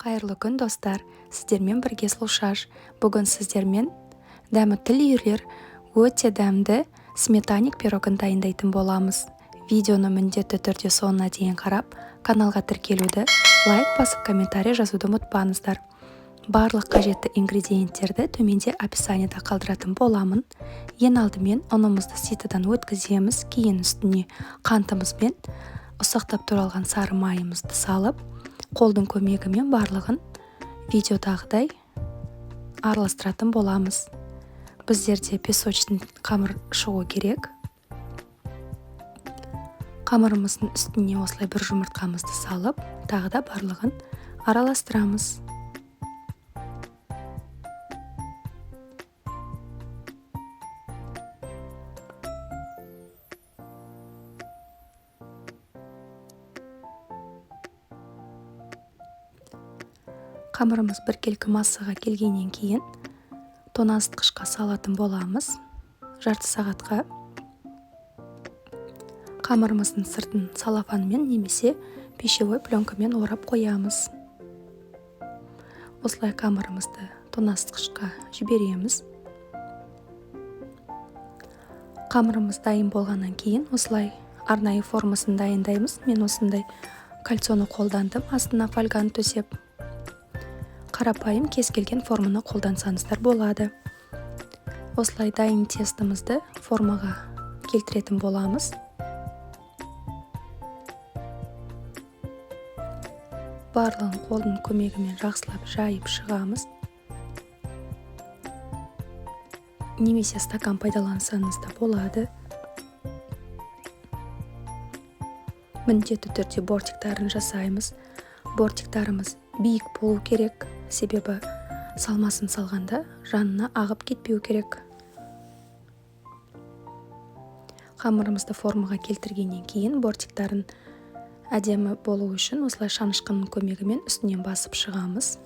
Қайырлы күн, достар! Сіздермен бірге Сұлушаш. Бүгін сіздермен дәмі тіл үйірер өте дәмді сметанник пирогын дайындайтын боламыз. Видеоны міндетті түрде соңына дейін қарап, каналға тіркелуді, лайк басып, комментарий жазуды ұмытпаңыздар. Барлық қажетті ингредиенттерді төменде описаниеда қалдыратын боламын. Ең алдымен ұнымызды ситодан өткіземіз. Кейін үстіне қантымыз бен ұсақтап туралған сары майымызды салып, қолдың көмегімен барлығын видеодағыдай араластыратын боламыз. Біздерде песочный қамыр шығу керек. Қамырымыздың үстіне осылай бір жұмыртқамызды салып, тағы да барлығын араластырамыз. Қамырымыз біркелкі массаға келгеннен кейін тоңазытқышқа салатын боламыз жарты сағатқа. Қамырымыздың сыртын целлофанмен немесе пищевой пленкамен орап қоямыз. Осылай қамырымызды тоңазытқышқа жібереміз. Қамырымыз дайын болғаннан кейін осылай арнайы формасын дайындаймыз. Мен осындай кольцоны қолдандым, астына фольганы төсеп. Қарапайым кез келген форманы қолдансаңыздар болады. Осылай дайын тестомызды формаға келтіретін боламыз. Барлығын қолдың көмегімен жақсылап жайып шығамыз. Немесе стакан пайдалансаңыз да болады. Міндетті түрде бортиктарын жасаймыз. Бортиктарымыз биік болу керек, себебі салмасын салғанда жанына ағып кетпеу керек. Қамырымызды формаға келтіргеннен кейін бортиктарын әдемі болу үшін осылай шанышқының көмегімен үстінен басып шығамыз.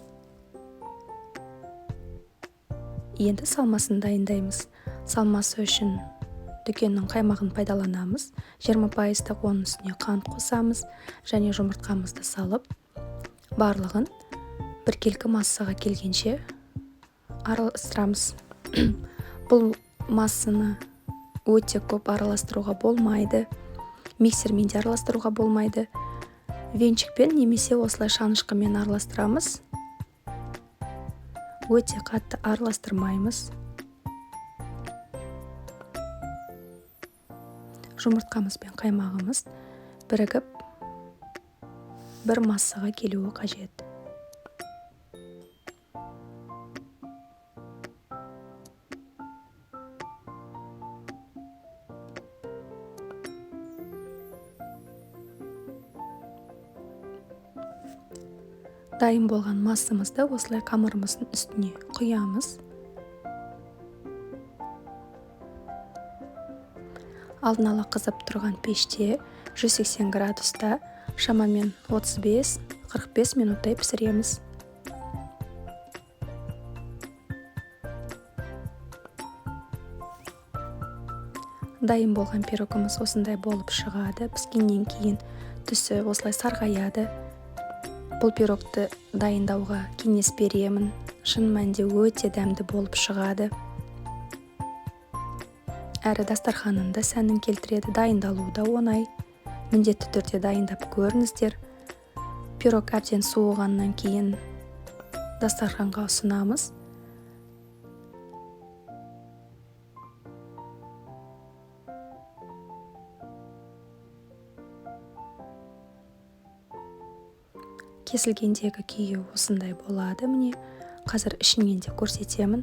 Енді салмасын дайындаймыз. Салмасы үшін дүкеннің қаймағын пайдаланамыз. 20%-тық, оның үстіне қант қосамыз және жұмыртқамызды салып, барлығын біркелкі массаға келгенше араластырамыз. Бұл массаны өте көп араластыруға болмайды. Миксермен де араластыруға болмайды. Венчикпен немесе осылай шанышқымен араластырамыз. Өте қатты араластырмаймыз. Жұмыртқамыз бен қаймағымыз бірігіп бір массаға келуі қажет. Дайын болған массамызды осылай қамырымыздың үстіне құямыз. Алдын ала қызып тұрған пеште 180 градуста шамамен 35-45 минуттай пісіреміз. Дайын болған пирогымыз осындай болып шығады. Піскеннен кейін түсі осылай сарғаяды. Бұл пирогты дайындауға кеңес беремін. Шын мәнінде өте дәмді болып шығады. Әрі дастарханын да сәнін келтіреді, дайындалуы да оңай. Міндетті түрде дайындап көріңіздер. Пирог әбден суығаннан кейін дастарханға ұсынамыз. Кесілгендегі күйі осындай болады. Міне, қазір ішінен де көрсетемін.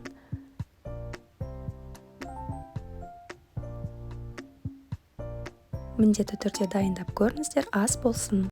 Міндетті түрде дайындап көріңіздер. Ас болсын!